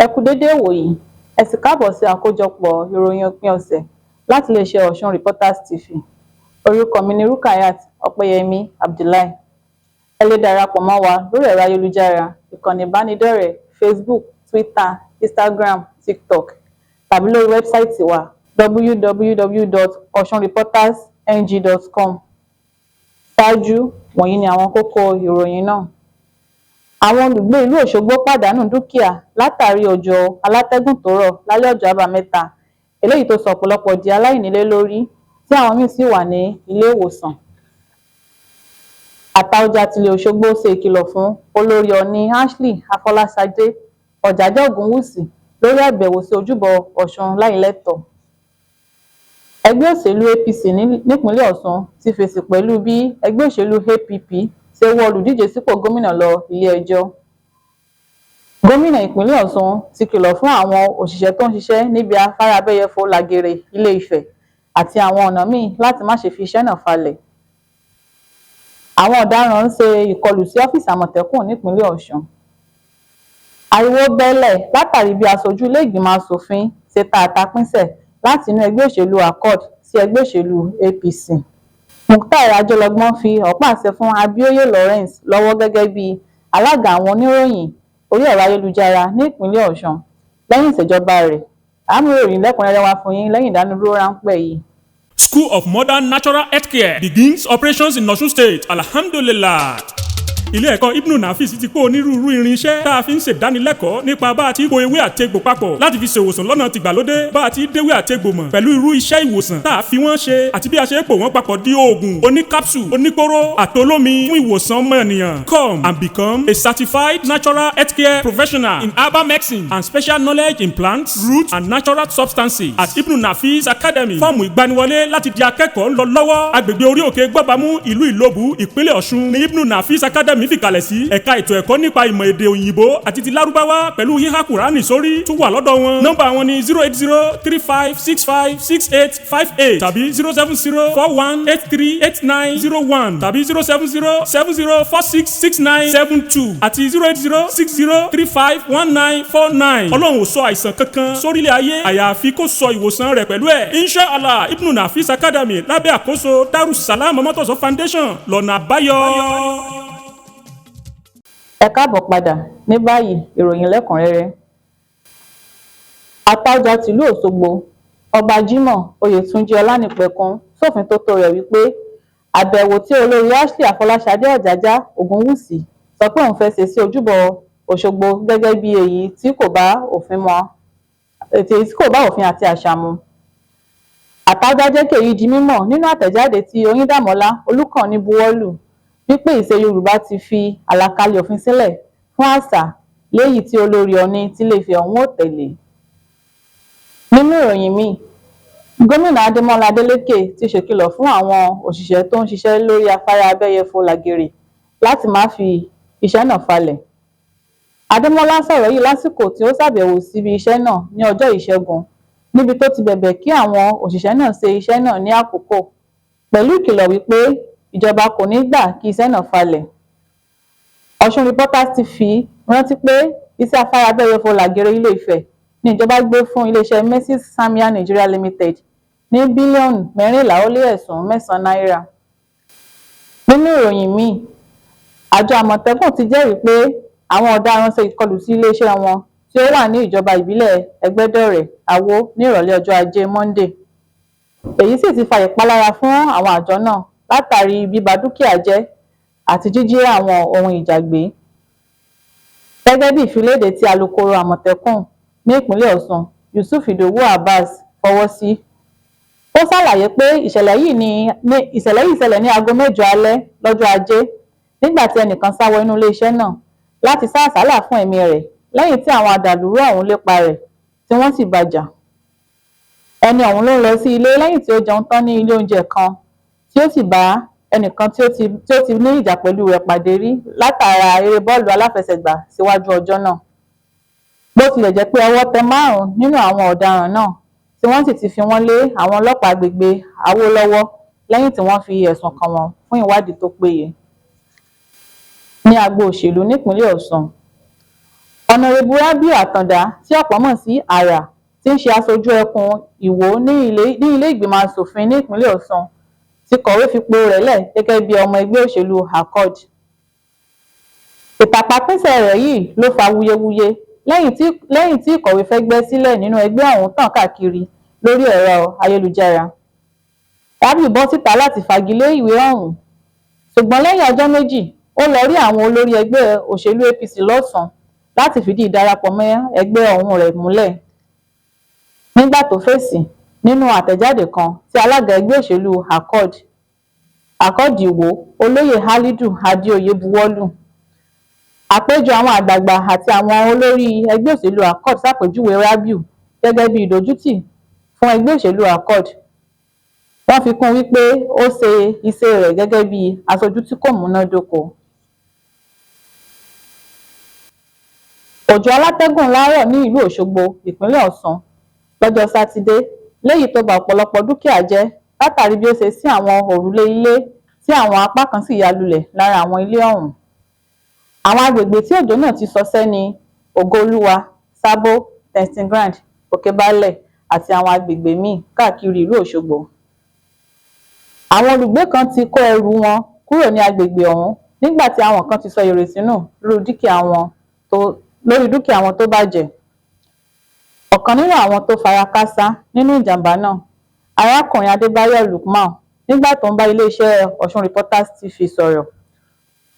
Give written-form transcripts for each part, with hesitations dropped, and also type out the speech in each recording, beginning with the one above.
Ẹ kú dédé ìwòyí, ẹ sì káàbọ̀ sí àkójọpọ̀ ìròyìn òpin ọ̀sẹ̀ láti iléeṣẹ́ Ọ̀ṣun Reporters TV. Orúkọ mi ni Rukayat Ọpẹ́yẹmí Abdullahi. Ẹ lè darapọ̀ mọ́ wa lórí ẹ̀rọ ayélujára, ìkànnì ìbánidọ́rẹ̀ẹ́ Facebook, Twitter, Instagram, TikTok tàbí lórí website wa www.osunreportersng.com. Ṣáájú, wọ̀nyí ni àwọn kókó ìròyìn náà. Àwọn olùgbé ìlú Òṣogbo pàdánù dúkìá látàrí òjò alátẹ́gùn tó rọ̀ lálẹ́ ọjọ́ Àbámẹ́ta, eléyìí tó sọ ọ̀pọ̀lọpọ̀ di aláìnílé lórí, tí àwọn míín sì wà ní ilé ìwòsàn. Àtaọ́jà tilẹ̀ Òṣogbo ṣe ìkìlọ̀ fún Olórí Ọ̀ọ̀ni Ashley Afọlásadé Ọ̀jájá Ògúnwùsì lórí àbẹ̀wò sí ojúbọ Ọ̀ṣun láìlẹ́tọ̀ọ́. Ẹgbẹ́ òṣèlú APC nípínlẹ̀ Ọ̀ṣun ti fèsì pẹ̀lú bí ẹgbẹ́ òṣèlú APP ṣe wọ́ olùdíje sípò gómìnà lọ ilé-ẹjọ́. Gómìnà ìpínlẹ̀ Ọ̀ṣun ti kìlọ̀ fún àwọn òṣìṣẹ́ tó ń ṣiṣẹ́ níbi afárá abẹ́yẹfò Lagere, Ilé-Ifẹ̀ àti àwọn ọ̀nà míì láti má ṣe fi iṣẹ́ náà falẹ̀. Àwọn ọ̀daràn ń ṣe ìkọlù sí ọ́fíìsì Àmọ̀tẹ́kùn nípínlẹ̀ Ọ̀ṣun. Ariwo bẹ́lẹ̀ látàrí bí aṣojú ilé-ìgbìmọ̀ aṣòfin ṣe ta àtàpínṣẹ̀ láti inú ẹgbẹ́ òṣèlú Accord sí ẹgbẹ́ òṣèlú APC. Mukhtar Ajọlọ́gbọ́n fi ọ̀pá àṣẹ fún Abioye Lawrence lọ́wọ́ gẹ́gẹ́ bí alága àwọn oníròyìn orí ẹ̀rọ ayélujára ní ìpínlẹ̀ Ọ̀ṣun lẹ́yìn ìṣèjọba rẹ̀. A mú ìròyìn lẹ́kùnrẹ́rẹ́ wá fún yín lẹ́yìn ìdánudúró ráńpẹ́ yìí. School of Modern Natural Healthcare begins operations in Osun State. Alhamdulillah, ilé ẹ̀kọ́ Ibnu Nafis ti kó onírúurú irinṣẹ́ tá a fi ń ṣèdánilẹ́kọ̀ọ́ nípa bá a ti po ewé àtegbò papọ̀ láti fi ṣèwòsàn lọ́nà tìgbàlódé, bá a ti déwé àtegbò mọ̀ pẹ̀lú irú iṣẹ́ ìwòsàn tá a fi wọ́n ṣe, àti bí a ṣe pò wọ́n papọ̀ di oògùn oní capsule, oníkóró àtolómi fún ìwòsàn ọmọnìyàn. Come and become a certified natural healthcare professional in herbal medicine and special knowledge in plants, roots and natural substances at Ibnu Nafis Academy. Fọ́ọ̀mù ìgbaniwọlé láti di akẹ́kọ̀ọ́ ń lọ lọ́wọ́. Agbègbè orí òkè Gbọ́bamú, ìlú Ìlóbù, ìpínlẹ̀ Ọ̀ṣun ní Ibnu Nafis Academy fìkàlẹ̀ sí. Ẹ̀ka ètò ẹ̀kọ́ nípa ìmọ̀ èdè òyìnbó àti ti lárúbáwá pẹ̀lú híhá Kùránì sórí tún wà lọ́dọ̀ wọn. Nọ́mbà wọn ni 08035656858 tàbí 07041838901 tàbí 07070466972 àti 08060351949. Ọlọ́run ò sọ àìsàn kankan sórílẹ̀ ayé àyàfi kó sọ ìwòsàn rẹ̀ pẹ̀lú ẹ̀. Inshallah, Ibnu Nafis Academy lábẹ́ àkóso Darussalam Mọ́tòsọ́ Foundation lọ́nà àbáyọ. Ẹ káàbọ̀ padà. Ní báyìí, ìròyìn lẹ́kùnrẹ́rẹ́. Àtaọ́jà tìlú Òṣogbo, Ọba Jimoh Oyètúnjí Ọlánìpẹ̀kun sófin tó tó rẹ̀ wípé àbẹ̀wò tí Olórí Ashley Afọlásadé Ọ̀jájá Ògúnwùsì sọ pé òun fẹ́ẹ́ ṣe sí ojúbọ Òṣogbo gẹ́gẹ́ bí èyí tí kò bá òfin mọ́, èyí tí kò bá òfin àti àṣà mu. Àtaọ́jà jẹ́ kí èyí di mímọ̀ nínú àtẹ̀jáde tí Oyíndàmọ́lá Olùkànnì buwọ́ lù, wípé ìṣe Yorùbá ti fi àlàkalẹ̀ òfin sílẹ̀ fún àṣà léyìí tí Olórí Ọ̀ọ̀ni tilé-Ifẹ̀ ọ̀hún ò tẹ̀lé. Nínú ìròyìn míì, Gómìnà Adémọlá Adeleke ti ṣèkìlọ̀ fún àwọn òṣìṣẹ́ tó ń ṣiṣẹ́ lórí afárá abẹ́yẹfò Lagere láti má fi iṣẹ́ náà falẹ̀. Adémọlá sọ̀rọ̀ yìí lásìkò tí ó ṣàbẹ̀wò síbi iṣẹ́ náà ní ọjọ́ Ìṣẹ́gun, níbi tó ti bẹ̀bẹ̀ kí àwọn òṣìṣẹ́ náà ṣe iṣẹ́ náà ní àkókò, pẹ̀lú ìkìlọ̀ wípé ìjọba kò ní gbà kí iṣẹ́ náà falẹ̀. Ọ̀ṣun Reporters ti fi rántí pé iṣẹ́ afárá abẹ́yẹfò Lagere Ilé-Ifẹ̀ ní ìjọba gbé fún iléeṣẹ́ Mrs Samia Nigeria Limited ní bílíọ̀nù 14.9 náírà. Nínú ìròyìn míì, àjọ Àmọ̀tẹ́kùn ti jẹ́rìí pé àwọn ọ̀daràn ṣe ìkọlù sí iléeṣẹ́ wọn tí ó wà ní ìjọba ìbílẹ̀ Ẹgbẹ́dọ̀rẹ̀ Àwó ní ìrọ̀lẹ́ ọjọ́ Ajé Monde. Èyí sì ti fa ìpalára fún àwọn àjọ náà látàrí bíba dúkìá jẹ́ àti jíjí àwọn ohun ìjà gbé. Gẹ́gẹ́ bí ìfiléde tí alūkkóró Àmọ̀tẹ́kùn ní ìpínlẹ̀ Ọ̀ṣun, Yusuf Idowu Abbas, fọwọ́ sí, ó ṣàlàyé pé ìṣẹ̀lẹ̀ yìí ṣẹlẹ̀ ní aago 8 alẹ́ lọ́jọ́ Ajé, nígbà tí ẹnìkan sá wọ inú iléeṣẹ́ náà láti sá àsálà fún ẹ̀mí rẹ̀ lẹ́yìn tí àwọn adàlúrú ọ̀hún lépa rẹ̀ tí wọ́n sì bá a jà. Ẹni ọ̀hún ló ń lọ sí ilé lẹ́yìn tí ó jẹun tán ní ilé oúnjẹ kan, tí ó sì bá ẹnìkan tí ó ti ní ìjà pẹ̀lú rẹ̀ pàdé rí látara eré bọ́ọ̀lù aláfẹsẹ̀gbá síwájú ọjọ́ náà. Bó tilẹ̀ jẹ́ pé ọwọ́ tẹ márùn-ún nínú àwọn ọ̀daràn náà, tí wọ́n sì ti fi wọ́n lé àwọn ọlọ́pàá agbègbè Àwó lọ́wọ́ lẹ́yìn tí wọ́n fi ẹ̀sùn kàn wọ́n fún ìwádìí tó péye. Ní agbo òṣèlú nípínlẹ̀ Ọ̀ṣun, Ọ̀nàrẹ́bù Rabiu Àtàǹdá, tí ọ̀pọ̀ mọ̀ sí Àrà, tí í ṣe aṣojú ẹkùn Iwọ ní ilé ìgbìmọ̀ asòfin ní ìpínlẹ̀ Ọ̀ṣun, ti kọ̀wé fipò rẹ̀ lẹ̀ gẹ́gẹ́ bí ọmọ ẹgbẹ́ òṣèlú Accord. Ìtàpápìnṣẹ̀ rẹ̀ yìí ló fa awuyewuye lẹ́yìn tí ìkọ̀wé fẹ́gbẹ́ sílẹ̀ nínú ẹgbẹ́ ọ̀hún tàn káàkiri lórí ẹ̀rọ ayélujára. Rabiu bọ́ síta láti fagilé ìwé ọ̀hún, ṣùgbọ́n lẹ́yìn ọjọ́ méjì ó lọ rí àwọn olórí ẹgbẹ́ òṣèlú APC lọ́sùn láti fìdí ìdarapọ̀ mọ́ ẹgbẹ́ ọ̀hún rẹ̀ múlẹ̀. Nígbà tó fèsì nínú àtẹ̀jáde kan tí alága ẹgbẹ́ òṣèlú Accord Ìwó, Olóyè Halidu Adéoyè buwọ́lù, àpéjọ àwọn àgbààgbà àti àwọn olórí ẹgbẹ́ òṣèlú Accord ṣàpèjúwe Rabiu gẹ́gẹ́ bí ìdójútì fún ẹgbẹ́ òṣèlú Accord. Wọ́n fi kún un wípé ó ṣe iṣẹ́ rẹ̀ gẹ́gẹ́ bí aṣojú tí kò múnádóko. Òjò alátẹ́gùn ńlá rọ̀ ní ìlú Òṣogbo, ìpínlẹ̀ Ọ̀ṣun, lọ́jọ́ Sátidé, léyìí tó ba ọ̀pọ̀lọpọ̀ dúkìá jẹ́ látàrí bí ó ṣe sí àwọn òrùlé ilé tí àwọn apá kan sì ya lulẹ̀ lára àwọn ilé ọ̀hún. Àwọn agbègbè tí òjò náà ti ṣọṣẹ́ ní Ògo-Olúwa, Sábó, Testing Ground, Òkè-Baálẹ̀ àti àwọn agbègbè míì káàkiri ìlú Òṣogbo. Àwọn olùgbé kan ti kó ẹrù wọn kúrò ní agbègbè ọ̀hún nígbà tí àwọn kan ti sọ ìrètí nù lórí dúkìá wọn tó bàjẹ́. Ọ̀kan nínú àwọn tó fara kááṣá nínú ìjàm̀bá náà, arákùnrin Adébáyọ̀ Lukman, nígbà tó ń bá iléeṣẹ́ Ọ̀ṣun Reporters TV sọ̀rọ̀,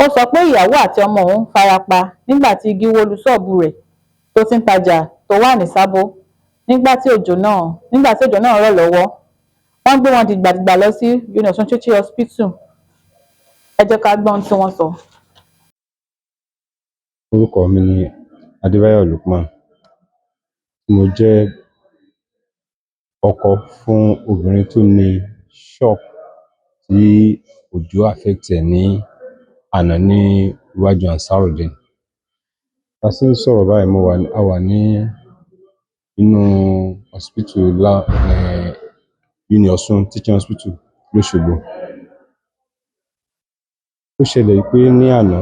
ó sọ pé ìyàwó àti ọmọ òun fara pa nígbà tí igi wó lu ṣọ́ọ̀bù rẹ̀ tó ti ń tajà tó wà ní Sábó nígbà tí òjò náà rọ̀ lọ́wọ́. Wọ́n gbé wọn dìgbàdìgbà lọ sí Uniosun Teaching Hospital. Ẹ jẹ́ ká gbọ́ ohun tí wọ́n sọ. Orúkọ mi ni Adébáyọ̀ Lukman. Mo jẹ́ ọkọ fún obìnrin tó ní ṣọ́ọ̀bù tí òjò affect ẹ̀ ní àná ní iwájú Ansarudeen. Bá ṣe ń sọ̀rọ̀ báyìí, a wà ní inú hospital Uniosun Teaching Hospital lóṣogbo. Ó ṣẹlẹ̀ pé ní àná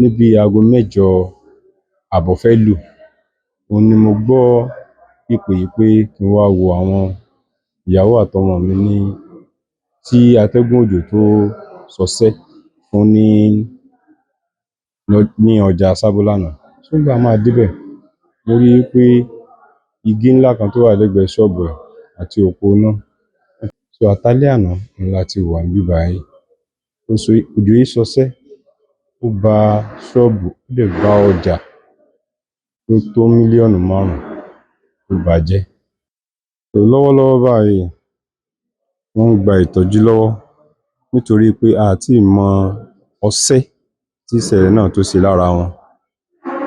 níbi aago 8:30 fẹ́ lù, òun ni mo gbọ́ ìpè yìí pé kí n wá wo àwọn ìyàwó àtọmọ mi ní tí atẹ́gùn òjò tó ṣọṣẹ́ fún ní ọjà Sábó lánàá. Nígbà máa débẹ̀, mo rí i pé igi ńlá kan tó wà lẹ́gbẹ̀ẹ́ ṣọ́ọ̀bù ẹ̀ àti òpó iná. So àtàlẹ́ àná ni la ti wà níbí báyìí. Òjò yìí ṣọṣẹ́, ó ba ṣọ́ọ̀bù, ó dẹ̀ ba ọjà tó tó 5 mílíọ̀nù ó bàjẹ́. So lọ́wọ́lọ́wọ́ báyìí, wọ́n ń gba ìtọ́jú lọ́wọ́ nítorí pé a ti mọ ọṣẹ́ tí ìṣẹ̀lẹ̀ náà tó ṣe lára wọn.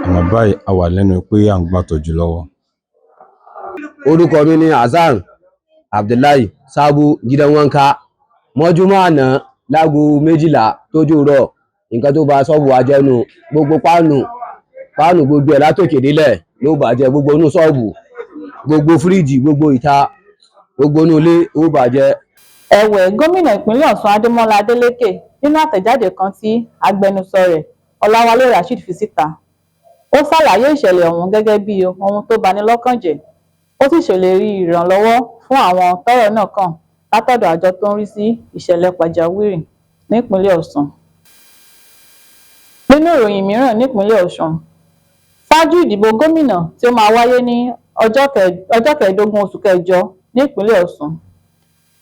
Àmọ́ báyìí a wà lẹ́nu pé à ń gba ìtọ́jú lọ́wọ́. Orúkọ mi ni Hasan Abdullahi Sabo Gidan Wanka. Mọ́júmọ́ àná láago 12 tójú rọ̀, nǹkan tó ba ṣọ́ọ̀bù wa jẹ́ nù. Gbogbo páànù gbogbo ẹ̀ látòkè délẹ̀ ló bàjẹ́, gbogbo inú ṣọ́ọ̀bù, gbogbo fíríjì, gbogbo ìta, gbogbo inú ilé ó bàjẹ́. Ẹ̀wẹ̀, gómìnà ìpínlẹ̀ Ọ̀ṣun Adémọ́lá Adélékè nínú àtẹ̀jáde kan tí agbẹnusọ rẹ̀ Ọláwálé Rasheed fi síta, ó ṣàlàyé ìṣẹ̀lẹ̀ ọ̀hún gẹ́gẹ́ bí ohun tó bani lọ́kàn jẹ́, ó sì ṣèlérí ìrànlọ́wọ́ fún àwọn tọ́rọ̀ náà kàn látọ̀dọ̀ àjọ tó ń rí sí ìṣẹ̀lẹ̀ pàjáwìrì nípínlẹ̀ Ọ̀ṣun. Nínú ìròyìn mìíràn nípínlẹ̀ Ọ̀ṣun, ṣáájú ìdìbò gómìnà tí ó máa wáyé ní ọjọ́ 15 oṣù kẹjọ nípínlẹ̀ Ọ̀ṣun,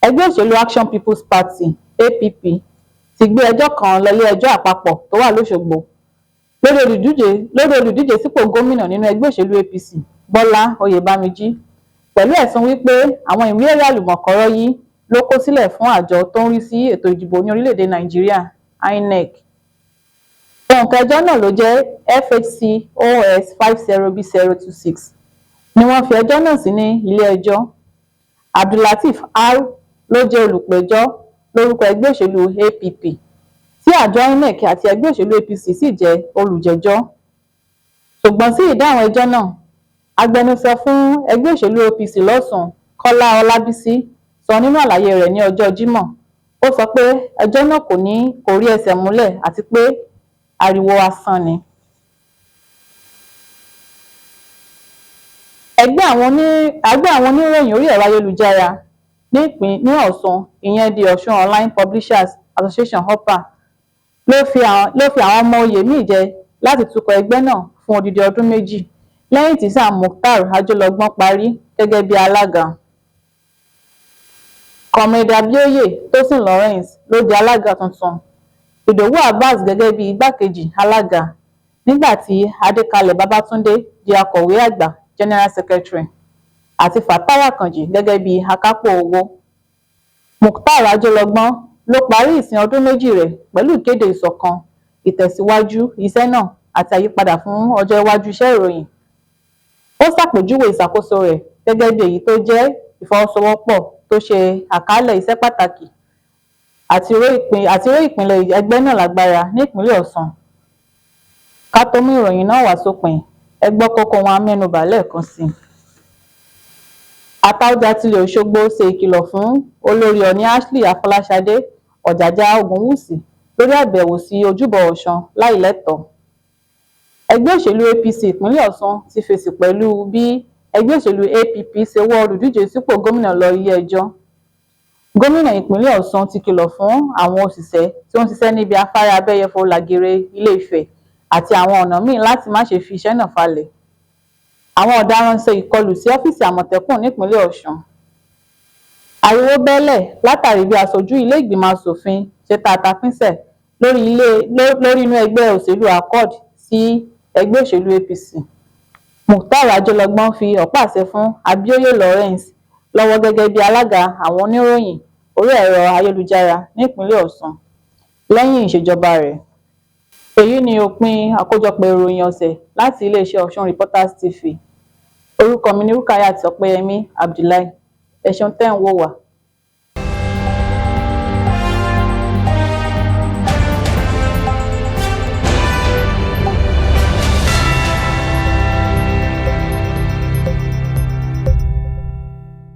ẹgbẹ́ òṣèlú Action People's Party APP ti gbé ẹjọ́ kan lọlé ẹjọ́ àpapọ̀ tó wà lóṣogbo lórí olùdíje sípò gómìnà nínú ẹgbẹ́ òṣèlú APC Bọ́lá Oyèbámijí pẹ̀lú ẹ̀sùn wípé àwọn ìwé ẹ̀rí àlùmọ̀kọ́rọ́ yìí ló kó sílẹ̀ fún àjọ tó ń rí sí ètò ìdìbò ní orílẹ̀-èdè Nàìjíríà INEC. Òǹkà ẹjọ́ náà ló jẹ́ FHC OS 50B026 ni wọ́n fi ẹjọ́ náà sí ní ilé ẹjọ́. Abdullateef R ló jẹ́ olùpẹ̀jọ́ lórúkọ ẹgbẹ́ òṣèlú APP tí àjọ INEC àti ẹgbẹ́ òṣèlú APC sì jẹ́ olùjẹ́jọ́. Ṣùgbọ́n sí ìdáhùn ẹjọ́ náà, agbẹnusọ fún ẹgbẹ́ òṣèlú APC lọ́sùn Kọ́lá Ọlábísí sọ nínú àlàyé rẹ̀ ní ọjọ́ Jímọ̀. Ó sọ pé ẹjọ́ náà kò rí ẹsẹ̀ múlẹ̀ àti pé ariwo asán ni. Ẹgbẹ́ àwọn oníròyìn orí ẹ̀rọ ayélujára nípìn ní Ọ̀ṣun, ìyẹn the Ọ̀ṣun Online Publishers Association, OPA, ló fi àwọn ọmọ oyè míì jẹ láti tukọ̀ ẹgbẹ́ náà fún odidi ọdún 2 lẹ́yìn tí sáà Mukhtar Ajílọ́gbọ́n parí gẹ́gẹ́ bí alága. Comrade Abioye Tosin Lawrence ló di alága tuntun, Ìdòwú Abbas gẹ́gẹ́ bí igbákejì alága, nígbà tí Adékalẹ̀ Babátúndé di akọ̀wé àgbà, general secretary, àti Fatai Akànjí gẹ́gẹ́ bí akápò owó. Mukhtar Ajílọ́gbọ́n ló parí ìsìn ọdún 2 rẹ̀ pẹ̀lú ìkéde ìṣọ̀kan, ìtẹ̀síwájú iṣẹ́ náà àti àyípadà fún ọjọ́ iwájú iṣẹ́ ìròyìn. Ó ṣàpèjúwe ìṣàkóso rẹ̀ gẹ́gẹ́ bí èyí tó jẹ́ ìfọwọ́sowọ́pọ̀, tó ṣe àkàálẹ̀ iṣẹ́ pàtàkì àti ró ìpìlẹ̀ ẹgbẹ́ náà lágbára ní ìpínlẹ̀ Ọ̀ṣun. Ká tó mú ìròyìn náà wá sópin, ẹ gbọ́ kókó wọn a mẹ́nubà lẹ́ẹ̀kan sí i. Àtaọ́jà tilẹ̀ Òṣogbo ṣe ìkìlọ̀ fún Olórí Ọ̀ọ̀ni Ashley Afọláṣadé Ọ̀jájá Ògúnwùsì lórí àbẹ̀wò sí ojúbọ Ọ̀ṣun láìlẹ́tọ̀ọ́. Ẹgbẹ́ òṣèlú APC ìpínlẹ̀ Ọ̀ṣun ti fèsì pẹ̀lú bí ẹgbẹ́ òṣèlú APP ṣe wọ́ olùdíje sípò gómìnà lọ ilé-ẹjọ́. Gómìnà ìpínlẹ̀ Ọ̀ṣun ti kìlọ̀ fún àwọn òṣìṣẹ́ tí ó ń ṣiṣẹ́ níbi afárá Abẹ́yẹfò Làgèrè, Ilé-Ifẹ̀ àti àwọn ọ̀nà míì láti má ṣe fi iṣẹ́ náà falẹ̀. Àwọn ọ̀daràn ṣe ìkọlù sí ọ́fíìsì Àmọ̀tẹ́kùn nípínlẹ̀ Ọ̀ṣun. Ariwo bẹ́lẹ̀ látàrí bí aṣojú ilé ìgbìmọ̀ asòfin ṣe tàtàpínsẹ̀ lórí inú ẹgbẹ́ òṣèlú Accord sí ẹgbẹ́ òṣèlú APC. Mukhtar Ajílọ́gbọ́n fi ọ̀pá àṣẹ fún Abioye Lawrence lọ́wọ́ gẹ́gẹ́ bí alága àwọn oníròyìn orí ẹ̀rọ ayélujára nípínlẹ̀ Ọ̀ṣun lẹ́yìn ìṣèjọba rẹ̀. Èyí ni òpin àkójọpọ̀ ìròyìn ọ̀sẹ̀ láti iléeṣẹ́ Ọ̀ṣun Reporters TV. Orúkọ mi ní Rukayat Ọpẹ́yẹmí Abdullahi. Ẹ ṣeun tẹ́ ń wò wá.